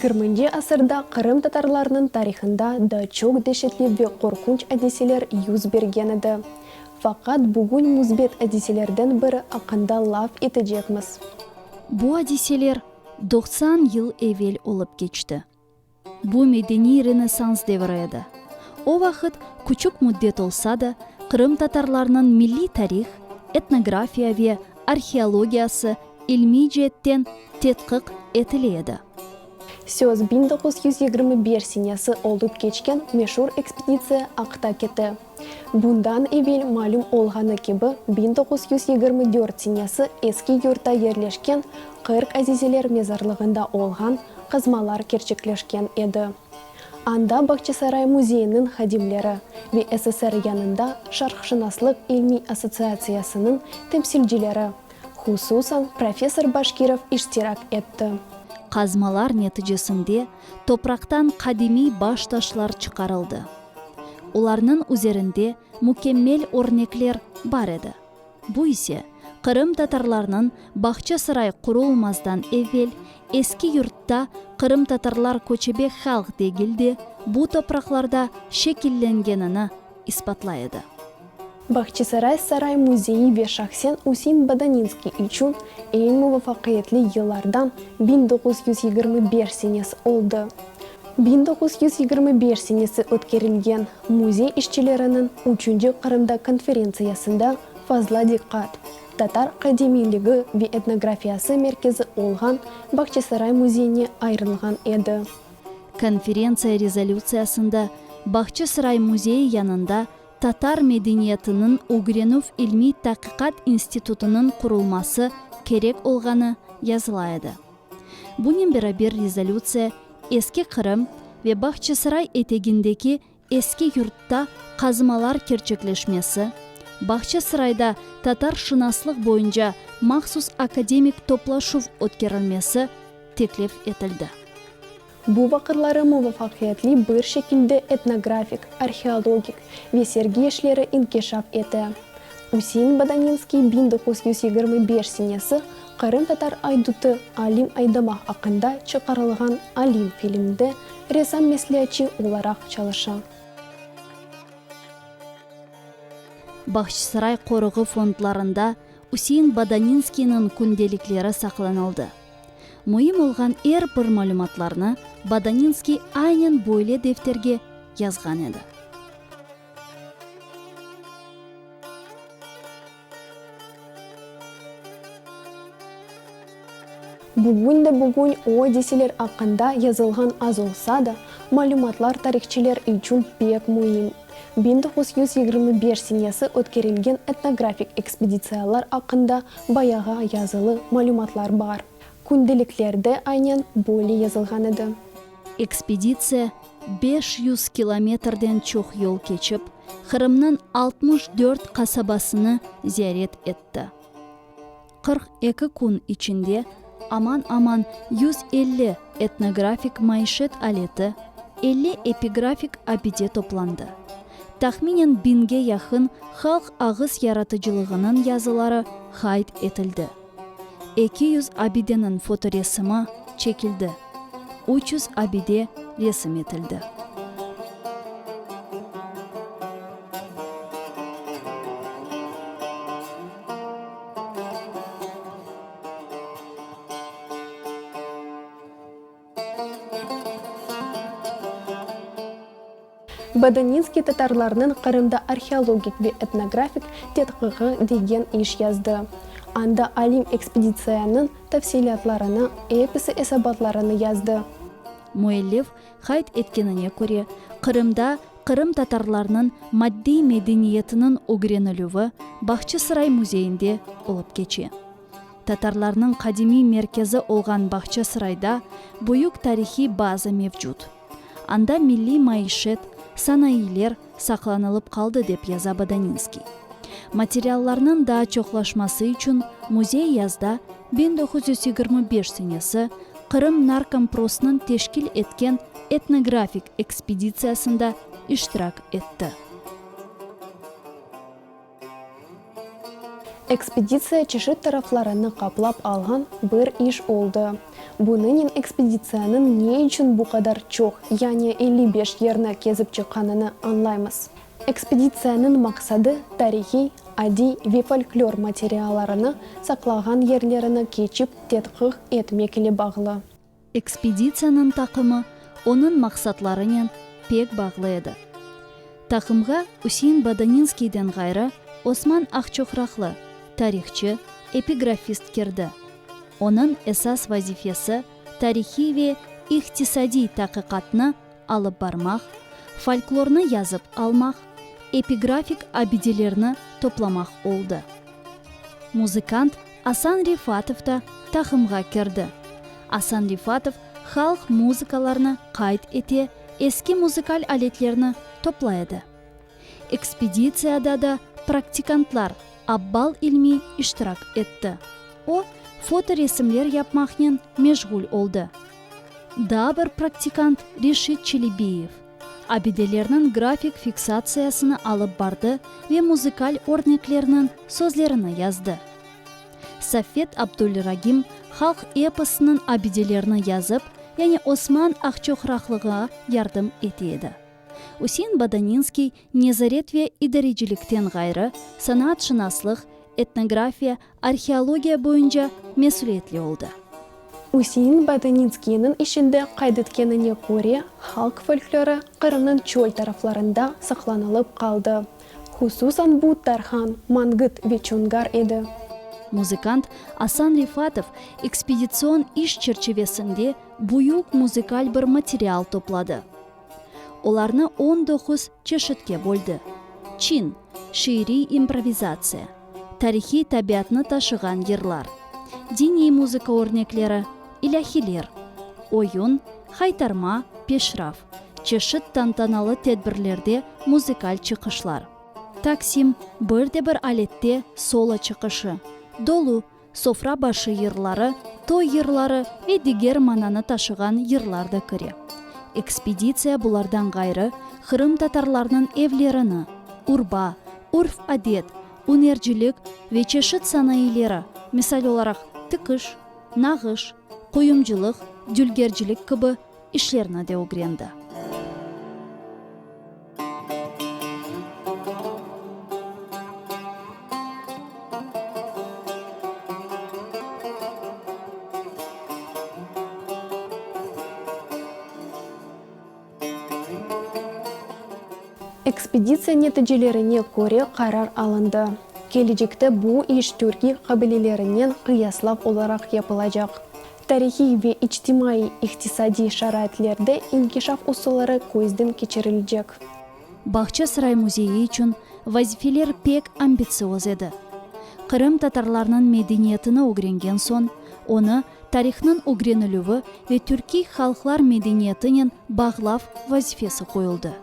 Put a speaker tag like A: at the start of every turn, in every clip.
A: Yigirminci asırda qırımtatarlarnıñ tarihında da çoq deşetli ve qorqunç adiseler yüz bergen edi. Faqat bugün müsbet adiselerden biri aqqında laf etecekmiz.
B: Bu adiseler 90 yıl evel olıp keçti. Bu medeniy renessans devri edi. O vaqıt küçük müddet olsa da, qırımtatarlarnıñ milliy tarih, etnografiya ve arheologiyası ilmiy ceetten tedqiq etile edi.
A: Söz 1925 senesi olıp keçken meşur ekspeditsiya aqta kete. Bundan evel malüm olğanı kibi, 1924 senesi Eski Yurtta yerleşken 40 azizeler mezarlığında olğan qazmalar kerçekleşken edi. Anda Bağçasaray müzeyiniñ hadimleri ve SSR yanında Şarqşınaslıq ilmiy assotsiatsiyasınıñ temsilcileri, hususan professor Başkirov iştirak etti.
B: Qazmalar neticesinde topraqtan qadimiy baştaşlar çıqarıldı. Olarnıñ üzerinde mükemmel örnekler bar edi. Bu ise, qırımtatarlarnıñ Bağçasaray qurulmazdan evel Eski Yurtta qırımtatarlar köçebe halq degil de, bu topraqlarda şekillengenini ispatlay edi.
A: Bağçasaray saray müzeyi ve şahsen Üsein Bodaninskiy içün eñ muvafaqiyetli yıllardan 1925 senesi oldı. 1925 senesi ötkerilgen müzey işçileriniñ üçünci Qırımda konferentsiyasında fazla diqqat, tatar qadimiyligi ve etnografiyası merkezi olğan Bağçasaray müzeyine ayırılğan edi.
B: Konferentsiya rezolütsiyasında Bağçasaray müzeyi yanında Tatar medeniyetiniñ ögrenüv ilmiy-taqiqat institutınıñ qurulması kerek olğanı yazıla edi. Bunen beraber rezolütsiya Eski Qırım ve Bağçasaray etegindeki Eski Yurtta qazmalar kerçekleşmesi, Bağçasarayda tatarşınaslıq boyunca mahsus akademik toplaşuv ötkerilmesi teklif etildi.
A: Bu vaqıtları muvafaqiyetli bir şekilde etnografik, arheologik ve sergi işleri inkişaf ete. Üsein Bodaninskiy 1925 senesi qırımtatar aydutı Alim Aydamaq aqqında çıqarılğan Alim filminde ressam-mesleatçı olaraq çalışa.
B: Bağçasaray qoruğı fondlarında Üsein Bodaninskiyniñ kündelikleri saqlanıldı. Müim olğan er bir malümatlarnı Bodaninskiy aynen böyle defterge yazğan edi.
A: Bugün de bugün o adiseler aqqında yazılğan az olsa da, malümatlar tarihçiler içün pek müim. 1925 senesi ötkerilgen etnografik ekspeditsiyalar aqqında bayağı yazılı malümatlar bar. Kündeliklerde aynen böyle yazılğan edi.
B: Ekspeditsiya 500 kilometrden çoq yol keçip, Qırımnıñ 64 qasabasını ziyaret etti. 42 kün içinde aman-aman 150 etnografik maişet aleti, 50 epigrafik abide toplandı. Tahminen biñge yaqın halq ağız yaratıcılığınıñ yazıları qayd etildi. 200 abideniñ fotoresimi çekildi, 300 abide resim etildi.
A: Bodaninskiy tatarlarnıñ Qırımda arheologik ve etnografik tedqiqi degen iş yazdı. Anda alim ekspeditsiyanıñ tafsilâtlarını, episi esabatlarını yazdı.
B: Müellif qayd etkenine köre, Qırımda qırımtatarlarnıñ maddiy medeniyetiniñ ögrenilüvi Bağçasaray müzeyinde olıp keçe. Tatarlarnıñ qadimiy merkezi olğan Bağçasarayda büyük tarihiy baza mevcut. Anda milliy maişet, sanayiyler saqlanılıp qaldı, dep yaza Bodaninskiy. Materiallarnıñ daa çoqlaşması içün müzey yazda, 1925 senesi, Qırım Narkomprosnıñ teşkil etken etnografik ekspeditsiyasında iştirak etti.
A: Ekspeditsiya çeşit taraflarını qaplap alğan bir iş oldı. Bunınen ekspeditsiyanıñ ne içün bu qadar çoq, yani 55 yerni kezip çıqqanını añlaymız. Ekspeditsiyanıñ maqsadı, tarihiy, adiy ve folklor materiallarını saqlağan yerlerini keçip tedqiq etmek ile bağlı.
B: Ekspeditsiyanıñ taqımı onıñ maqsatlarınen pek bağlı edi. Taqımğa Üsein Bodaninskiyden ğayrı Osman Aqçoqraqlı, tarihçı, epigrafist kirdi. Onıñ esas vazifesi tarihiy ve iqtisadiy taqiqatnı alıp barmaq, folklornı yazıp almaq, epigrafik abidelerni toplamaq oldı. Muzıkant Asan Refatov da taqımğa kirdi. Asan Refatov halq muzıkalarını qayd ete, eski muzıkal aletlerni toplay edi. Ekspeditsiyada da praktikantlar Abbal İlmi iştirak etti. O, fotoresimler yapmaqnen meşğul oldı. Daa bir praktikant Reşit Çelebiyev, abidelerniñ grafik fiksatsiyasını alıp bardı ve muzıkal örneklerniñ sözlerini yazdı. Safvet Abdulragim halq eposınıñ abidelerini yazıp, yani Osman Aqçoqraqlığa yardım ete edi. Üsein Bodaninskiy nezaret ve idarecilikten ğayrı, sanaatşınaslıq, etnografiya, arheologiya boyunca mesüliyetli oldı.
A: Üsein Bodaninskiyniñ işinde qayd etkenine köre, halq folklorı Qırımnıñ çöl taraflarında saqlanılıp qaldı. Hususan bu Tarhan, Mangıt ve Çongar edi.
B: Muzıkant Asan Refatov ekspeditsion iş çerçivesinde büyük muzıkal bir material topladı. Olarnı 19 çeşitke böldi, çin, şiiriy improvizatsiya, tarihiy tabiatnı taşığan yırlar, diniy muzıka örnekleri, ilâhiler, oyun, haytarma, peşraf, çeşit tantanalı tedbirlerde muzıkal çıqışlar, taksim, bir de bir alette solo çıqışı, dolu, sofra başı yırları, toy yırları ve diger mananı taşığan yırlar da kire. Ekspeditsiya bulardan ğayrı, qırımtatarlarnıñ evlerini, urba, urf-adet, ünercilik ve çeşit sanayıleri, misal olaraq, tikiş, nağış, quyumcılıq, dülgercilik kibi işlerni de ögrendi.
A: Ekspeditsiya neticelerine köre qarar alındı, kelecekte bu iş türkiy qabilelerinen qıyaslav olaraq yapılacaq. Tarihiy ve içtimaiy-iqtisadiy şaraitlerde inkişaf usulları közden keçirilecek.
B: Bağçasaray müzeyi içün vazifeler pek ambitsioz edi. Qırım tatarlarınıñ medeniyetini ögrengen soñ, onı tarihnıñ ögrenilüvi ve türkiy halqlar medeniyetinen bağlav vazifesi qoyuldı.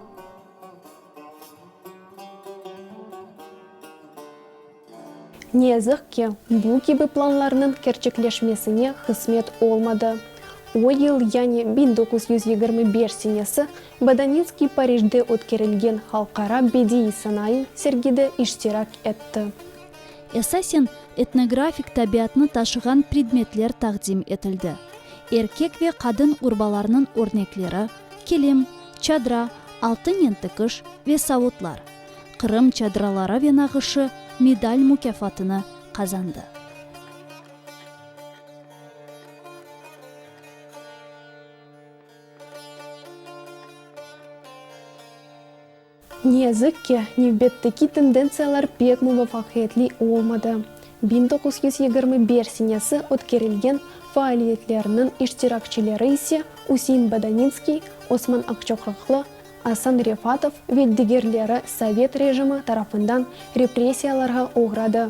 A: Ne yazıq ki, bu kibi planlarnıñ kerçekleşmesine qısmet olmadı. O yıl, yani 1925 senesi, Bodaninskiy Parijde ötkerilgen Halqara bediiy-sanayı sergide iştirak etti.
B: Esasen, etnografik tabiatnı taşığan predmetler taqdim etildi, erkek ve qadın urbalarınıñ örnekleri, kilim, çadra, altınen tikiş ve savutlar. Qırım çadraları ve nağışı medal mukâfatını qazandı.
A: Ne yazıq ki, nevbetteki tendentsiyalar pek muvafaqiyetli olmadı. 1921 senesi ötkerilgen faaliyetlerniñ iştirakçileri ise Üsein Bodaninskiy, Osman Aqçoqraqlı, Asan Refatov ve digerleri sovet rejimi tarafından repressiyalarğa oğradı.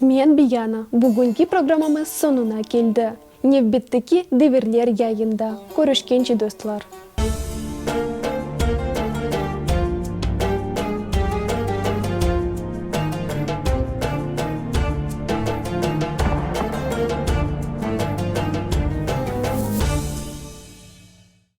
A: Men Biyana, bugünki programmamız soñuna keldi. Nevbetteki Devirler yayında körüşkence, dostlar!